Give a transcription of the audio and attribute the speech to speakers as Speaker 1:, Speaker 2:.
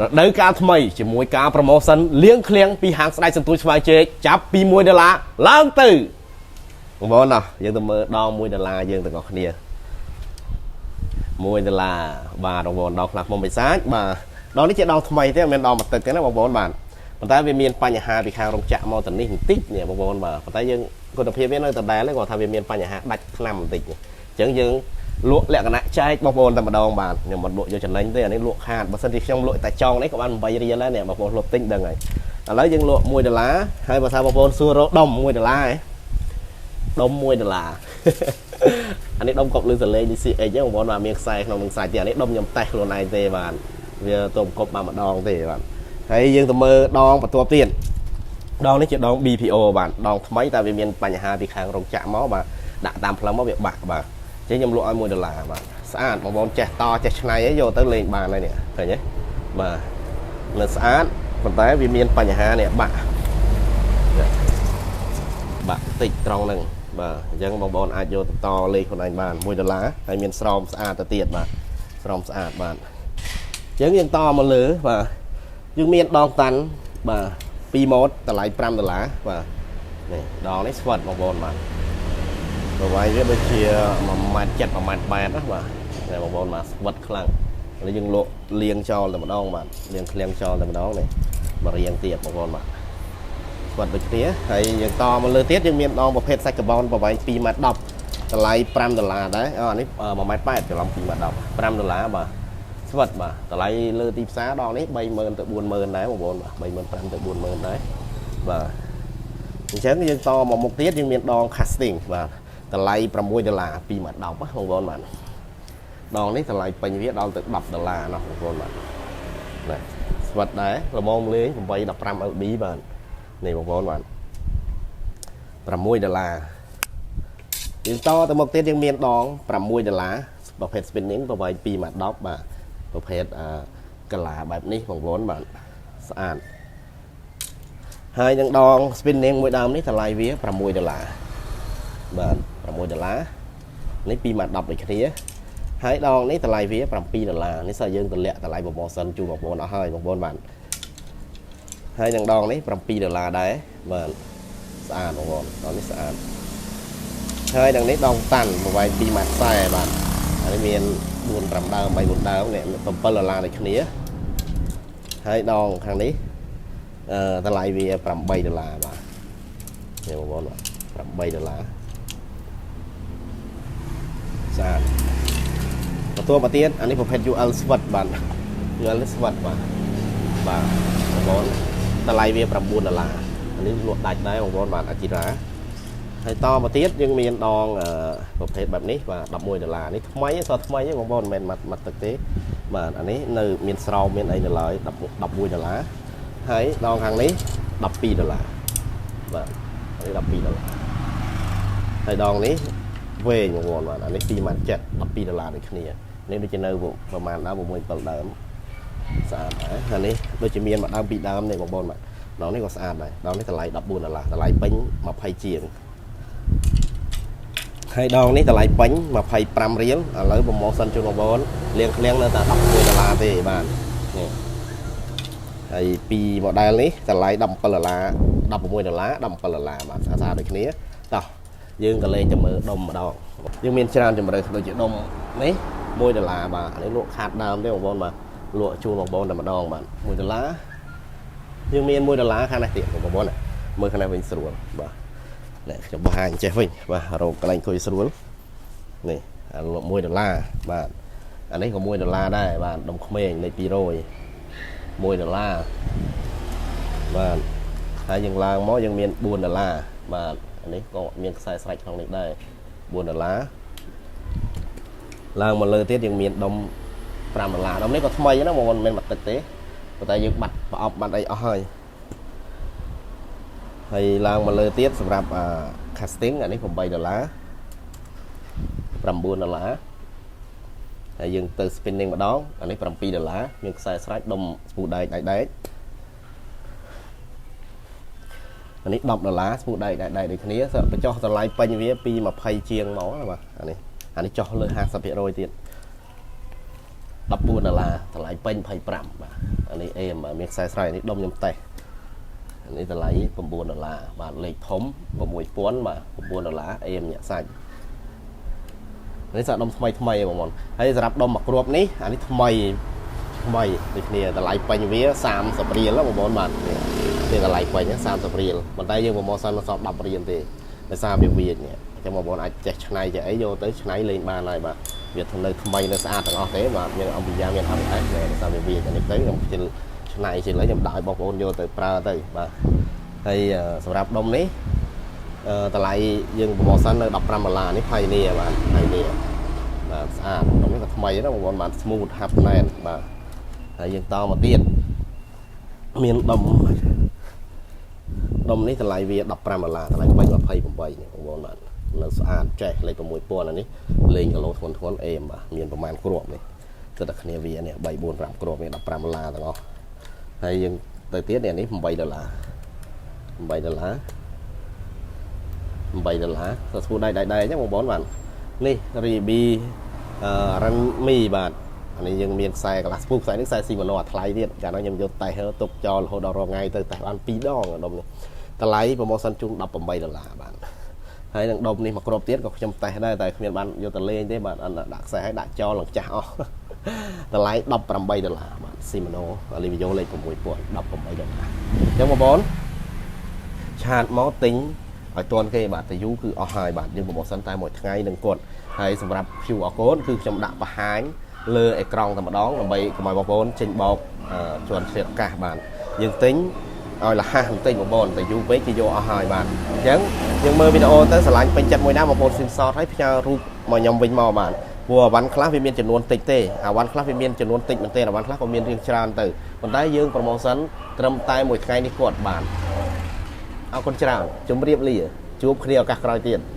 Speaker 1: រដូវកាលថ្មីជាមួយការ promotion លៀងឃ្លៀងពីហាងស្ដេចសន្ទូចស្វាយចេកចាប់ពី1ដុល្លារឡើងទៅបងប្អូនណោះយើងទៅមើលដង1ដុល្លារយើងទាំងអស់គ្នា1ដុល្លារបាទបងប្អូនដងខ្លះមុំបិសាចបាទដងនេះជាដងថ្មីទេអត់មានដងមកទឹកទេណាបងប្អូនបាទប៉ុន្តែវាមានបញ្ហាពីខាងរោងចក្រមកទៅនេះបន្តិចនេះបងប្អូនបាទប៉ុន្តែយើងគុណភាពវានៅដដែលទេគាត់ថាវាមានបញ្ហាដាច់ថ្នាំបន្តិចអញ្ចឹងយើងលក់លក្ខណៈចែកបងប្អូនតែម្ដងបាទខ្ញុំមិនលក់យកចំណេញទេអានេះលក់ខាតបើសិនជាខ្ញុំលក់តែចុងនេះក៏បាន8រៀលដែរនេះបងប្អូនលក់ទិញដឹងហើយឥឡូវយើងលក់1ដុល្លារហើយបើថាបងប្អូនសួររកដុំ1ដុល្លារហ៎ដុំ1ដុល្លារ អានេះដុំកប់លឺសលេង DCX ហ្នឹងបងប្អូនបាទមានខ្សែក្នុងនឹងសាច់ទៀតអានេះដុំខ្ញុំតេស្តខ្លួនឯងទេបាទវាទៅកប់បានម្ដងទេបាទហើយយើងទៅមើលដងបន្ទាប់ទៀតដងនេះជាដង BPO បាទដងថ្មីតែវាមានបញ្ហាពីខាងរោងចក្រមកបាទដាក់តាមផ្លឹងមកវាបាក់បាទអញ្ចឹងខ្ញុំលក់ឲ្យ1ដុល្លារបាទស្អាតបងប្អូនចេះតចេះឆ្នៃយកទៅលេងបានហើយនេះឃើញទេបាទនៅស្អាតប៉ុន្តែវាមានបញ្ហានេះបាក់បាក់តិចត្រង់ហ្នឹងបាទអញ្ចឹងបងប្អូនអាចយកទៅតលេខខ្លួនឯងបាន1ដុល្លារហើយមានស្រោមស្អាតទៅទៀតបាទស្រោមស្អាតបាទអញ្ចឹងយើងតមកលើបាទយើងមានដងតាន់បាទ2ម៉ូតតម្លៃ5ដុល្លារបាទនេះដងនេះស្វិតបងប្អូនបាទប្រវែងវាដូចជា1ម៉ែត្រ7 1ម៉ែត្រ8ណាបាទតែបងប្អូនបាទស្វិតខ្លាំងឥឡូវយើងលក់លៀងចោលតែម្ដងបាទលៀងឃ្លៀងចោលតែម្ដងនេះមករៀងទៀតបងប្អូនបាទស្វិតដូចគ្នាហើយយើងតមកលើទៀតយើងមានដងប្រភេទសាច់កាបូនប្រវែង2ម៉ែត្រ10តម្លៃ5ដុល្លារដែរអូអានេះ1ម៉ែត្រ8ច្រឡំ2ម៉ែត្រ10 5ដុល្លារបាទស្វិតបាទតម្លៃលើទីផ្សារដងនេះ30000ទៅ40000ដែរបងប្អូនបាទ35000ទៅ40000ដែរបាទអញ្ចឹងយើងតមកមុខទៀតយើងមានដង casting បាទតម្លៃ6ដុល្លារ2ម៉ែត្រ10បងប្អូនបាទដងនេះតម្លៃពេញវាដល់ទៅ10ដុល្លារណោះបងប្អូនបាទណាស្វិតដែរល្មមលេង8 15 LB បាទនេះបងប្អូនបាទ6ដុល្លារយើងតទៅមុខទៀតយើងមានដង6ដុល្លារប្រភេទ spinning ប្រវែង2ម៉ែត្រ10បាទប្រភេទអាកាឡាបែបនេះបងប្អូនបាទស្អាតហើយនឹងដង spinning មួយដើមនេះតម្លៃវា6ដុល្លារបាទ6ដុល្លារនេះ2ម៉ែត្រ10ដូចគ្នាហើយដងនេះតម្លៃវា7ដុល្លារនេះសើយើងតម្លាក់តម្លៃ promotion ជូនបងប្អូនអស់ហើយបងប្អូនបាទហើយនឹងដងនេះ7ដុល្លារដែរបាទស្អាតបងប្អូនដងនេះស្អាតហើយនឹងនេះដងតាន់ប្រវែង2ម៉ែត្រ40បាទអានេះមាន4 5ដើម3 4ដើមនេះ7ដុល្លារដូចគ្នាហើយដងខាងនេះអឺតម្លៃវា8ដុល្លារបាទនេះបងប្អូនបាទ8ដុល្លារស្អាតបន្ទាប់មកទៀតអានេះប្រភេទ UL ស្វិតបាទ UL នេះស្វិតបាទបាទបងប្អូនតម្លៃវា9ដុល្លារអានេះលក់ដាច់ដែរបងប្អូនបាទអាជីរ៉ាហើយតមកទៀតយើងមានដងប្រភេទបែបនេះបាទ11ដុល្លារនេះថ្មីសថ្មីទេបងប្អូនមិនមែនមកទឹកទេបាទអានេះនៅមានស្រោមមានអីនៅឡើយ11ដុល្លារហើយដងខាងនេះ12ដុល្លារបាទនេះ12ដុល្លារហើយដងនេះវែងបងប្អូនបាទអានេះ2ម៉ែត្រ7 12ដុល្លារដូចគ្នានេះដូចជានៅប្រហែលដើម6 7ដើមស្អាតដែរអានេះដូចជាមានមួយដើមពីរដើមនេះបងប្អូនបាទដងនេះក៏ស្អាតដែរដងនេះតម្លៃ14ដុល្លារតម្លៃពេញ20ជាងហើយដងនេះតម្លៃពេញ25រៀលឥឡូវ promotion ជូនបងប្អូនលៀងឃ្លៀងនៅតែ16ដុល្លារទេបាទនេះហើយពី model នេះតម្លៃ17ដុល្លារ16ដុល្លារ17ដុល្លារបាទស្អាតស្អាតដូចគ្នាតោះយើងក៏លេងទៅមើលដុំម្ដងយើងមានច្រើនជម្រើសដូចជាដុំនេះ1ដុល្លារបាទអានេះលក់ខាតដើមទេបងប្អូនបាទលក់ជូនបងប្អូនតែម្ដងបាទ1ដុល្លារយើងមាន1ដុល្លារខាងនេះទៀតបងប្អូនមើលខាងនេះវិញស្រួលបាទនេះខ្ញុំបង្ហាញចេះវិញបាទរកកន្លែងអង្គុយស្រួលនេះអាលក់1ដុល្លារបាទអានេះក៏1ដុល្លារដែរបាទដុំក្មេងលេខ200 1ដុល្លារបាទហើយយើងឡើងមកយើងមាន4ដុល្លារបាទអានេះក៏មានខ្សែស្រេចក្នុងនេះដែរ4ដុល្លារឡើងមកលើទៀតយើងមានដុំ5ដុល្លារដុំនេះក៏ថ្មីណាបងប្អូនមិនមែនមកទឹកទេប៉ុន្តែយើងបាត់ប្រអប់បាត់អីអស់ហើយហើយឡើងមកលើទៀតសម្រាប់ casting អានេះ8ដុល្លារ9ដុល្លារហើយយើងទៅ spinning ម្ដងអានេះ7ដុល្លារមានខ្សែស្រេចដុំស្ពូដែកដែកដែកអានេះ10ដុល្លារស្ពូដែកដែកដែកដូចគ្នាបញ្ចុះតម្លៃពេញវាពី20ជាងមកបាទអានេះចុះលើ50%ទៀត14ដុល្លារតម្លៃពេញ25បាទ អានេះអេមបាទមានខ្សែស្រ័យនេះដុំខ្ញុំតេស្តនេះតម្លៃ9ដុល្លារបាទលេខធំ6000បាទ9ដុល្លារអេមញាក់សាច់នេះសាក់ដុំថ្មីថ្មីបងប្អូនហើយសម្រាប់ដុំមួយគ្រាប់នេះអានេះថ្មីថ្មីដូចគ្នាតម្លៃពេញវា30រៀលបងប្អូនបាទនេះតម្លៃពេញ30រៀលប៉ុន្តែយើង promotion មកសល់10រៀលទេដោយសារវាវាចនេះអញ្ចឹងបងប្អូនអាចចេះឆ្នៃចេះអីយកទៅឆ្នៃលេងបានហើយបាទវានៅថ្មីនៅស្អាតទាំងអស់ទេបាទមានអំពីយ៉ាមាន ABS ដោយសារវាវាចអានេះទៅខ្ញុំខ្ជិលឆ្នៃជិលអីខ្ញុំដាក់ឲ្យបងប្អូនយកទៅប្រើទៅបាទហើយសម្រាប់ដុំនេះតម្លៃយើង promotion នៅ15ដុល្លារនេះ Pioneer បាទ Pioneer បាទស្អាតដុំនេះក៏ថ្មីដែរបងប្អូនបាទ smooth ហាប់ណែនបាទហើយយើងតមកទៀតមានដុំដុំនេះតម្លៃវា15ដុល្លារតម្លៃពេញ28នេះបងប្អូនបាទនៅស្អាតចេះលេខ6000អានេះលេងគីឡូធ្ងន់ធ្ងន់អេមបាទមានប្រមាណគ្រាប់នេះគិតតែគ្នាវានេះ3 4 5គ្រាប់នេះ15ដុល្លារទាំងអស់ហើយយើងទៅទៀតនេះ8ដុល្លារ8ដុល្លារ8ដុល្លារទៅស្គូដៃដៃដៃអញ្ចឹងបងប្អូនបាទនេះ Ribi អឺ Ranmi បាទអានេះយើងមានខ្សែកន្លះស្ពុះខ្សែនេះខ្សែ Shimano អាថ្លៃទៀតកាលនោះខ្ញុំយកតេស្តទុកចោលរហូតដល់រងថ្ងៃទៅតេស្តបាន2ដងដុំនេះតម្លៃ promotion ជូន18ដុល្លារបាទហើយនឹងដុំនេះមកគ្រាប់ទៀតក៏ខ្ញុំតេស្តដែរតែគ្មានបានយកទៅលេងទេបាទដាក់ខ្សែឲ្យដាក់ចោលឡើងចាស់អស់តម្លៃ18ដុល្លារបាទ Shimano Alivio លេខ6000 18ដុល្លារអញ្ចឹងបងប្អូន chat មកទិញឲ្យទាន់គេបាទតែយូរគឺអស់ហើយបាទយើង promotion តែមួយថ្ងៃនឹងគាត់ហើយសម្រាប់ QR code គឺខ្ញុំដាក់បង្ហាញលើអេក្រង់តែម្ដងដើម្បីកុំឲ្យបងប្អូនចេញបោកជន់ឆ្លៀតឱកាសបាទយើងទិញឲ្យលះបន្តិចបងប្អូនតែយូរពេកគេយកអស់ហើយបាទអញ្ចឹងយើងមើលវីដេអូទៅស្រឡាញ់ពេញចិត្តមួយណាបងប្អូន screenshot ហើយផ្ញើរូបមកខ្ញុំវិញមកបាទព្រោះអវ៉ាន់ខ្លះវាមានចំនួនតិចទេអវ៉ាន់ខ្លះវាមានចំនួនតិចមែនទេអវ៉ាន់ខ្លះក៏មានរៀងច្រើនទៅប៉ុន្តែយើង promotion ត្រឹមតែមួយថ្ងៃនេះគាត់បានអរគុណច្រើនជម្រាបលាជួបគ្នាឱកាសក្រោយទៀត។